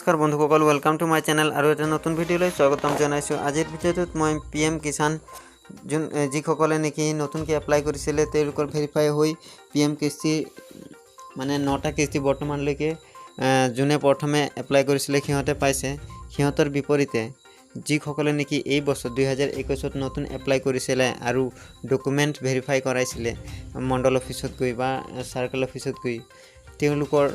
নমস্কাৰ বন্ধুসকল, welcome to my channel আৰু এটা নতুন ভিডিঅ'লৈ স্বাগতম জনাইছোঁ। আজিৰ ভিডিঅ'টোত মই পি এম কিষাণ যোন যিসকলে নেকি নতুনকৈ এপ্লাই কৰিছিলে, তেওঁলোকৰ ভেৰিফাই হৈ পি এম কিস্তি মানে 9টা কিস্তি বৰ্তমানলৈকে যোনে প্ৰথমে এপ্লাই কৰিছিলে সিহঁতে পাইছে। সিহঁতৰ বিপৰীতে যিসকলে নেকি এই বছৰ 2021ত নতুন এপ্লাই কৰিছিলে আৰু ডকুমেণ্ট ভেৰিফাই কৰাইছিলে মণ্ডল অফিচত গৈ বা চাৰ্কেল অফিচত গৈ, তেওঁলোকৰ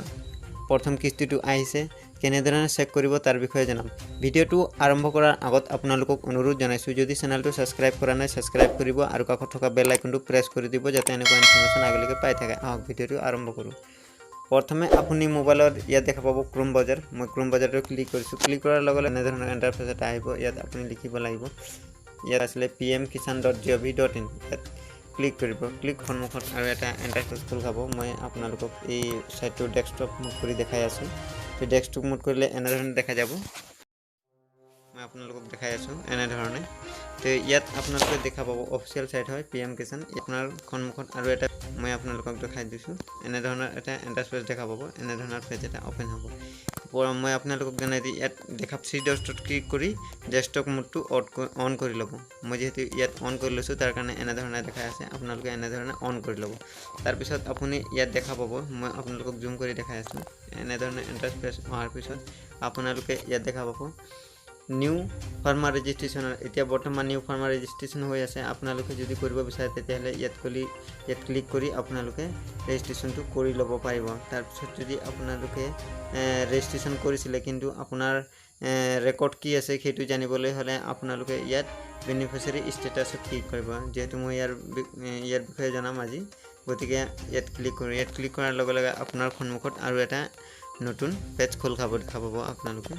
প্ৰথম কিস্তিটো আহিছে। কেনেধৰণে চেক কৰিব তাৰ বিষয়ে জনাম। ভিডিঅ'টো আৰম্ভ কৰাৰ আগত আপোনালোকক অনুৰোধ জনাইছোঁ, যদি চেনেলটো ছাবস্ক্ৰাইব কৰা নাই, ছাবস্ক্ৰাইব কৰিব আৰু কাষত থকা বেল আইকনটো প্ৰেছ কৰি দিব, যাতে এনেকুৱা ইনফৰ্মেশ্যন আগলৈকে পাই থাকে। আহক, ভিডিঅ'টো আৰম্ভ কৰোঁ। প্ৰথমে আপুনি মোবাইলত ইয়াত দেখা পাব ক্ৰোম ব্ৰাউজাৰ। মই ক্ৰোম ব্ৰাউজাৰটো ক্লিক কৰিছোঁ। ক্লিক কৰাৰ লগে লগে এনেধৰণৰ ইণ্টাৰফেচ এটা আহিব। ইয়াত আপুনি লিখিব লাগিব, ইয়াত আছিলে pmkisan.gov.in। ইয়াত ক্লিক কৰিব। ক্লিক সন্মুখত আৰু এটা ইণ্টাৰফেচ খোল খাব। মই আপোনালোকক এই ছাইটটো ডেস্কটপ মোড কৰি দেখাই আছোঁ। তো ডেস্কটপ মোড কৰিলে এনেধৰণে দেখা যাব। মই আপোনালোকক দেখাই আছোঁ এনেধৰণে। তো ইয়াত আপোনালোকে দেখা পাব, অফিচিয়েল ছাইট হয় পি এম কিষাণ। আপোনাৰ সন্মুখত আৰু এটা মই আপোনালোকক দেখাই দিছোঁ, এনেধৰণৰ এটা ইণ্টাৰফেচ দেখা পাব। এনেধৰণৰ পেজ এটা অ'পেন হ'ব। মই আপোনালোকক জনাই দি ইয়াত দেখা থ্ৰী ডটত ক্লিক কৰি ডেস্কটপ মোডটো অন কৰি ল'ব। মই যিহেতু ইয়াত অন কৰি লৈছোঁ, তাৰ কাৰণে এনেধৰণে দেখাই আছে। আপোনালোকে এনেধৰণে অন কৰি ল'ব। তাৰপিছত আপুনি ইয়াত দেখা পাব, মই আপোনালোকক জুম কৰি দেখাই আছোঁ। এনেধৰণে ইণ্টাৰফেচ অহাৰ পিছত আপোনালোকে ইয়াত দেখা পাব নিউ ফাৰ্মাৰ ৰেজিষ্ট্ৰেশ্যনৰ। এতিয়া বৰ্তমান নিউ ফাৰ্মাৰ ৰেজিষ্ট্ৰেশ্যন হৈ আছে। আপোনালোকে যদি কৰিব বিচাৰে, তেতিয়াহ'লে ইয়াত ক্লিক কৰি আপোনালোকে ৰেজিষ্ট্ৰেশ্যনটো কৰি ল'ব পাৰিব। তাৰপিছত যদি আপোনালোকে ৰেজিষ্ট্ৰেশ্যন কৰিছিলে কিন্তু আপোনাৰ ৰেকৰ্ড কি আছে সেইটো জানিবলৈ হ'লে আপোনালোকে ইয়াত বেনিফিচিয়াৰী ষ্টেটাছত ক্লিক কৰিব। যিহেতু মই ইয়াৰ বিষয়ে জনাম আজি, গতিকে ইয়াত ক্লিক কৰোঁ। ইয়াত ক্লিক কৰাৰ লগে লগে আপোনাৰ সন্মুখত আৰু এটা নতুন পেজ খোল খাব দেখা পাব আপোনালোকে।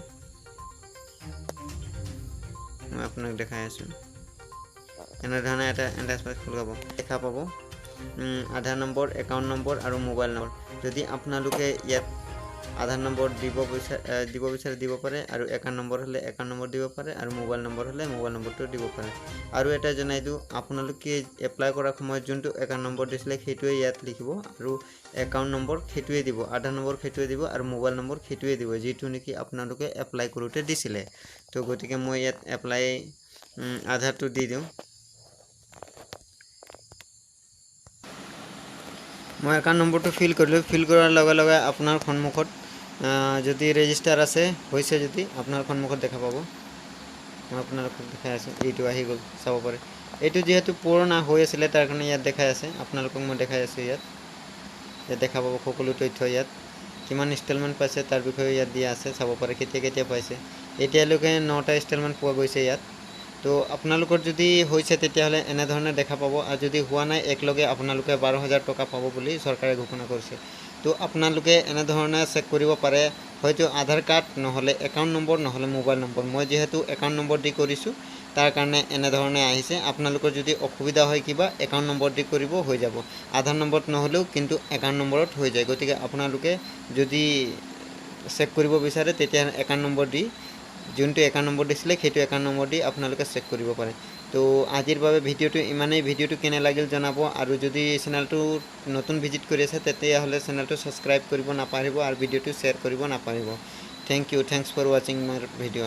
মই আপোনাক দেখাই আছোঁ, এনেধৰণে এটা ইণ্টাৰফেচ খোল খাব দেখা পাব। আধাৰ নম্বৰ, একাউণ্ট নম্বৰ আৰু মোবাইল নম্বৰ। যদি আপোনালোকে ইয়াত আধাৰ নম্বৰ দিব বিচাৰে দিব পাৰে, আৰু একাউণ্ট নম্বৰ হ'লে একাউণ্ট নম্বৰ দিব পাৰে, আৰু মোবাইল নম্বৰ হ'লে মোবাইল নম্বৰটো দিব পাৰে। আৰু এটা জনাই দিওঁ, আপোনালোকে এপ্লাই কৰাৰ সময়ত যোনটো একাউণ্ট নম্বৰ দিছিলে সেইটোৱে ইয়াত লিখিব, আৰু একাউণ্ট নম্বৰ সেইটোৱে দিব, আধাৰ নম্বৰ সেইটোৱে দিব আৰু মোবাইল নম্বৰ সেইটোৱে দিব, যিটো নেকি আপোনালোকে এপ্লাই কৰোঁতে দিছিলে। তো গতিকে মই ইয়াত এপ্লাই আধাৰটো দি দিওঁ। মই একাউণ্ট নম্বৰটো ফিল কৰিলোঁ। ফিল কৰাৰ লগে লগে আপোনাৰ সন্মুখত যদি ৰেজিষ্টাৰ আছে হৈছে যদি আপোনাৰ সন্মুখত দেখা পাব। মই আপোনালোকক দেখাই আছোঁ, এইটো আহি গ'ল, চাব পাৰে। এইটো যিহেতু পুৰণা হৈ আছিলে, তাৰ কাৰণে ইয়াত দেখাই আছে। আপোনালোকক মই দেখাই আছোঁ, ইয়াত দেখা পাব সকলো তথ্য। ইয়াত কিমান ইনষ্টলমেণ্ট পাইছে তাৰ বিষয়ে ইয়াত দিয়া আছে, চাব পাৰে কেতিয়া কেতিয়া পাইছে। এতিয়ালৈকে 9টা ইনষ্টলমেণ্ট পোৱা গৈছে ইয়াত। তো আপোনালোকৰ যদি হৈছে তেতিয়াহ'লে এনেধৰণে দেখা পাব, আৰু যদি হোৱা নাই একেলগে আপোনালোকে 12,000 টকা পাব বুলি চৰকাৰে ঘোষণা কৰিছে। তো আপোনালোকে এনেধৰণে চেক কৰিব পাৰে, হয়তো আধাৰ কাৰ্ড নহ'লে একাউণ্ট নম্বৰ নহ'লে মোবাইল নম্বৰ। মই যিহেতু একাউণ্ট নম্বৰ দি কৰিছোঁ, তাৰ কাৰণে এনেধৰণে আহিছে। আপোনালোকৰ যদি অসুবিধা হয় কিবা, একাউণ্ট নম্বৰ দি কৰিব, হৈ যাব। আধাৰ নম্বৰত নহ'লেও কিন্তু একাউণ্ট নম্বৰত হৈ যায়। গতিকে আপোনালোকে যদি চেক কৰিব বিচাৰে, তেতিয়া একাউণ্ট নম্বৰ দি, যোনটো একাউণ্ট নম্বৰ দিছিলে সেইটো একাউণ্ট নম্বৰ দি আপোনালোকে চেক কৰিব পাৰে। তো আজিৰ বাবে ভিডিঅ'টো ইমানেই। ভিডিঅ'টো কেনে লাগিল জনাব, আৰু যদি চেনেলটো নতুন ভিজিট কৰি আছে, তেতিয়াহ'লে চেনেলটো ছাবস্ক্ৰাইব কৰিব নাপাহৰিব আৰু ভিডিঅ'টো শ্বেয়াৰ কৰিব নাপাহৰিব। Thank you, thanks for watching my video.